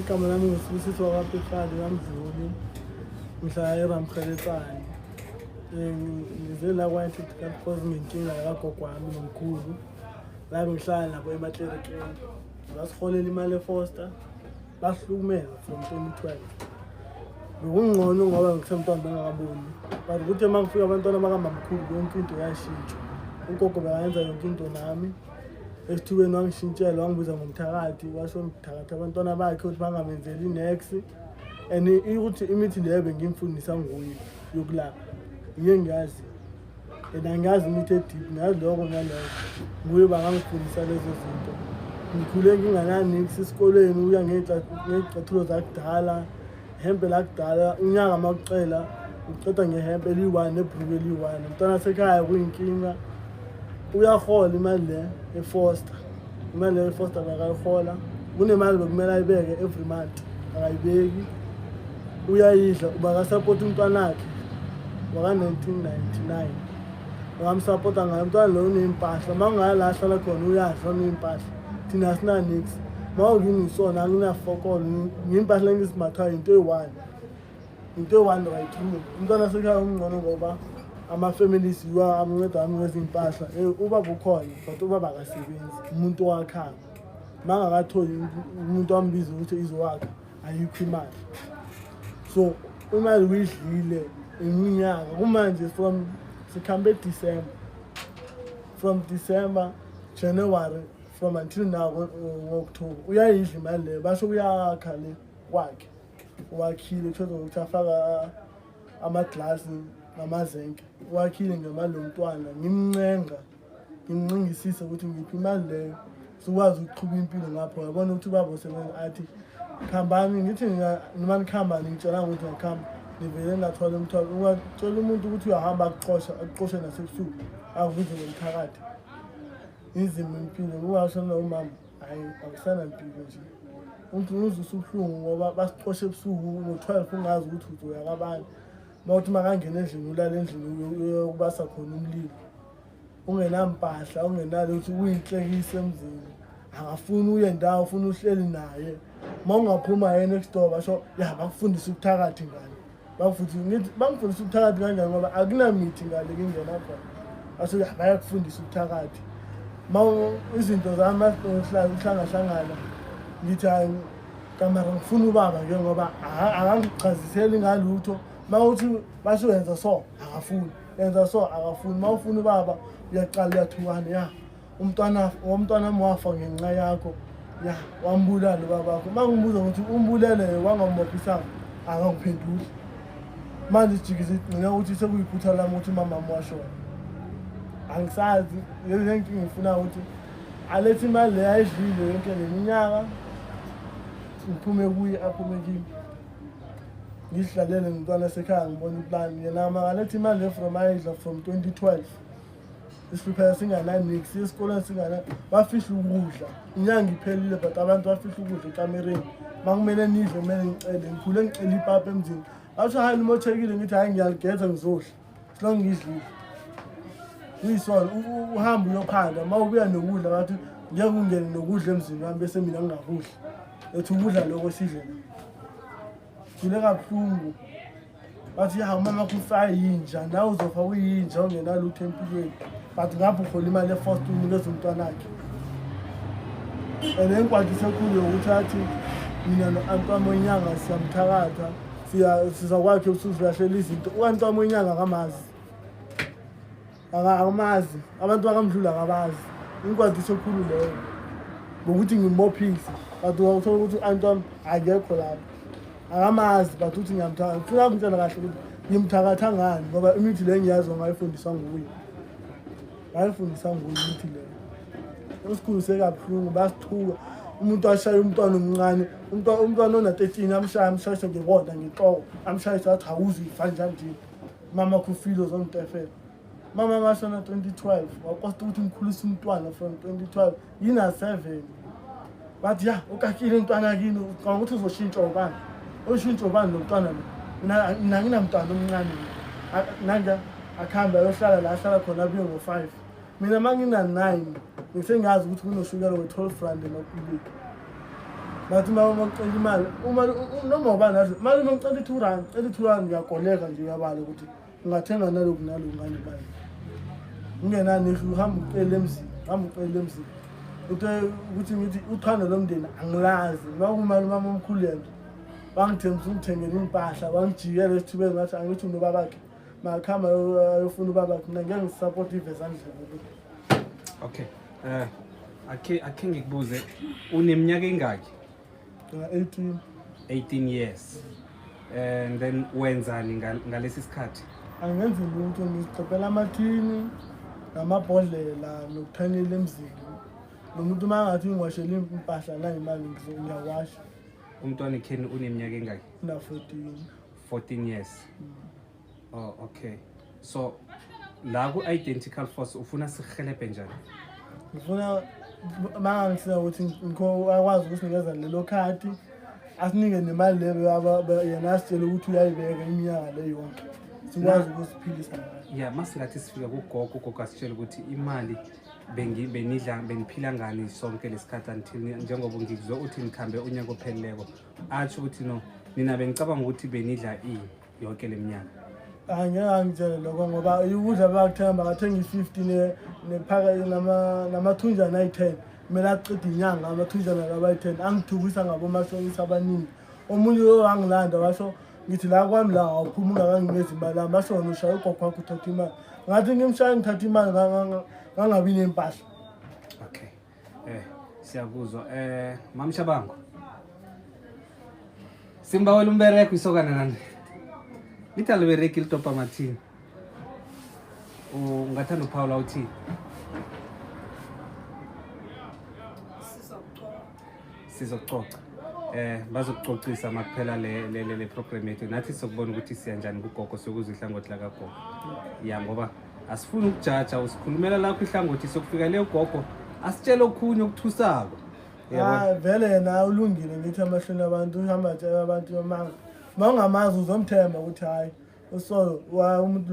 Igama lami nguSibusiso wakaPihlali kaMdluli, ngihlala eRamkgeletsane. Ngize la kwa-Antarctica because nginenkinga yakagogo wami nomkhulu la bengihlala nabo eMatlerekeni. Basiholela imali eFoster, basihlukumeza from 2012. Bekungcono ngoba ngisemntwana bengakaboni, but ukuthi uma kufika abantwana bakamamkhulu yonke into yashintsha. Ugogo bekayenza yonke into nami. Esithubeni wangishintshela, wangibiza ngomthakathi, washo ngithakatha abantwana bakhe ukuthi bangamenzeli nex. And ukuthi imithi leyo bengimfundisa nguye yokulapha, ngiye ngiyazi and angiyazi imithi e-deep, ngiyazi lokho nalokho. Nguye bangangifundisa lezo zinto. Ngikhule ngingananix esikoleni, uya ngey'cathulo zakudala, hempe lakudala. Unyaka makucela uqeda ngehempe eliyi-one nebhruku eliyi-one. Umntwana sekhaya kuyinkinga, uyahola imali le eFoster, imali le eFoster bakayihola. Kunemali bekumele ayibeke every month, akayibeki, uyayidla. Ubakasapota umntwanakhe waka-1999, ungamsapota ngayo umntwana loyo. Uney'mpahla, uma ungaya la ahlala khona uyadla, uney'mpahla. Thina asinanix. Uma unginisona anginafokolo, ngiy'impahla engizimathayo into eyi-one, into eyi-one right through. Umntwana sekhaya ungcono ngoba ama-families yiwa amnceda ami ngezimpahla. Ubaba ukhona but ubaba akasebenzi, umuntu owakhayo. Uma angakatholi umuntu ambiza ukuthi izowakha, ayikho imali. So imali uyidlile iminyaka kumanje, from sikhambe December, from December, January, from until now ngo-October uyayidla imali leyo. Basho uyakha le kwakhe, wakhile, kusho ukuthi afaka amaglasi namazenke, wakhile ngemali yomntwana. Ngimncenga, ngimncengisise ukuthi ngiphi imali leyo sikwazi ukuqhuba impilo ngapho. Yabona ukuthi ubaba usebenza, athi khambani. Ngithi noma nikhamba, ningitshelanga ukuthi ngakhamba, nivele ngathwala umthwalo. Ungatshela umuntu ukuthi uyahamba, akuxosha, akuxoshe nasebusuku, akubize ngomthakathi. Inzima impilo kungashona umama, hhayi, akusanampilo nje. Umuntu uzwe usubuhlungu ngoba basixoshe ebusuku ngo-12, ungazi ukuthi uzoya kabani. Uma uthi makangena endlini, ulala endlini, uyokubasa khona umlilo, ungenampahla, ungenalo ukuthi uyinhlekise emzini. Akafuni uye ndawo, ufuna uhleli naye. Uma ungaphuma ye next door, basho ya bakufundisa ubuthakathi ngane, bakufundisa. Ngithi bangifundisa ubuthakathi kanjani ngoba akunamithi ngale kingena khona? Basho ya bayakufundisa ubuthakathi. Ma izinto zami uhlangahlangana, ngithi hayi kamara, ngifuna ubaba ke ngoba akangichaziseli ngalutho. Ma uthi basho yenza so, akafuni, yenza so, akafuni. Ma ufuna ubaba, uyaqala uyathukana, ya umntwana womntwana wami wafa ngenxa yakho, ya wambulala ubabakho. Uma ngibuza ukuthi umbulele wangamophisanga, akangiphenduli. Manje sijikise igcina ukuthi sekuyiphutha lami ukuthi umama wami washona. Angisazi lezi nkinga. Ngifuna ukuthi alethe imali le ayidlile yonke le minyaka, ngiphume kuye, aphume kimi, ngizihlalele nomntwana sekhaya, ngibona iplani. Yena makalethe imali le from ayidla from 2012. Isihlupheka singananix esikolweni, singana bafihla ukudla. Inyanga iphelile but abantu bafihla ukudla ekamereni. Uma kumele nidle, kumele ngicele. Ngikhule ngicela ipapa emzini, basho hayi limothekile. Ngithi hhayi, ngiyaligeza, ngizodla siloko ngidlile. Kuyisona uhambe uyophanda, uma ubuya nokudla bathi ngeke ungene nokudla emzini wami bese mina ngingakudli. Ethi ukudla lokho sidle la. Ngile kabuhlungu, bathi ya umama kufa yinja, nawe uzofa uyinja ungenalutho empilweni. But ngapho uhola imali eFoster, unikeza umntwanakhe. And enkwatisa ekhulu yokuthi athi mina no-anti wami wenyanga siyamthakatha, siza kwakhe usuzilahlela izinto. U-anti wami wenyanga akamazi, akamazi, abantu bakamdlula akabazi. Inkwatiso ekhulu leyo ngokuthi ngimbophise, but uthola ukuthi u-anti wami akekho lapho, akamazi, but uthi ngiyamthakatha. Ngifuna ukutshela kahle ukuthi ngimthakatha ngani, ngoba imithi le ngiyazi ngayifundiswa nguye, ngayifundisa nguye imithi leyo. Esikhulu sekabuhlungu, basithuka. Umuntu ashaye umntwana omncane, umntwana ona-13, amshaye, amshayise ngebonda, ngenhloko, amshayise, athi awuzifa njani nje, mama khufile uzongitefela. Mama washona 2012, wakosta ukuthi ngikhulise umntwana from 2012 yina-7. Bathi ya ukakile umntwana kini, ucabanga ukuthi uzoshintsha ubani, ushintsha ubani lo mntwana lo? Mina nginamntwana omncane nanja. Akuhambe ayohlala la ahlala khona, abuye ngo-5. Mina uma ngina-9 ngisengazi ukuthi kunoshukela we-12 rand emapilini. Bathi uma ucela imali, uma noma ubani athi malume ngicela i-R2, cela i-R2, uyakoleka nje, uyabala ukuthi ungathenga naloku naloku ngale mali. Ungenani uhamba ucela emzini, uhamba ucela emzini. Into ukuthi ngithi uthando lomndeni angilazi. Uma kumalume wami omkhulu yena bangithembisa ungithengela iy'mpahla, bangijikela esithubeni, ngathi angithi unobabakhe makuhamba ayofuna ubabakhe, mina ngeke ngisapota ivezandlebe. Okay, akhe ngikubuze, uneminyaka engaki? 18. 18 years, and then wenzani ngalesi sikhathi? Angenzi lutho, ngizigqibela amathini namabhodlela nokuthanyela emzini. Lo muntu uma ngathi ngiwashele impahla nayimali, ngiyawasha. Umntwana ekheni uneminyaka engaki? Una-14. 14 years. Oh, okay. So la ku-Identical Force ufuna sihelebhe njani? Ngifuna mangangisiza ukuthi ngikho akwazi ukusinikeza lelo khadi, asinike nemali leyo yena asitshele ukuthi uyayibeka iminyaka le yonke, sikwazi ukusiphilisa ngayo. Ya, masingathi sifika kugogo, ugogo asitshele ukuthi imali benidla, beniphila ngani sonke lesikhathi until njengoba ngikuzwe uthi nikhambe unyaka opheleleko, atsho ukuthi no, nina bengicabanga ukuthi benidla ini yonke le minyaka. Angeke angitshele lokho ngoba ukudla bayakuthenga, bakathenga i-50 nephaka namathunjana ayi-10, kumele acede inyanga amathunjana laba ayi-10. Angithukisa ngabomashonisa abaningi. Omunye wangilanda washo, ngithi la kwami la awuphuma ungakanginikeza imali yami. Basho wena ushaya ugogo wakho uthatha imali. Ngathi ngimshaya ngithatha imali, ngangabi nempahla. Okay, siyakuzwa, mamshabango. Simbawela umbereko isokana nani lithi alibereki, litopa mathini. Ungathanda uphawula uthini? Sizoxoxa. Sizoxoxa, bazokucocisa makuphela le program yethu. Nathi sizokubona ukuthi siyanjani kugogo, siyokuzwa ihlangothi lakagogo, ya, ngoba asifuni ukujaja. Usikhulumela lakho ihlangothi, siyokufika le ugogo asitshele okhunye okuthusako. Uyabona? Hayi, vele yena ulungile, ngithi amahlweni abantu uhamba atshela abantu amanga. Uma ungamazi uzomthemba ukuthi hhayi usolo umuntu.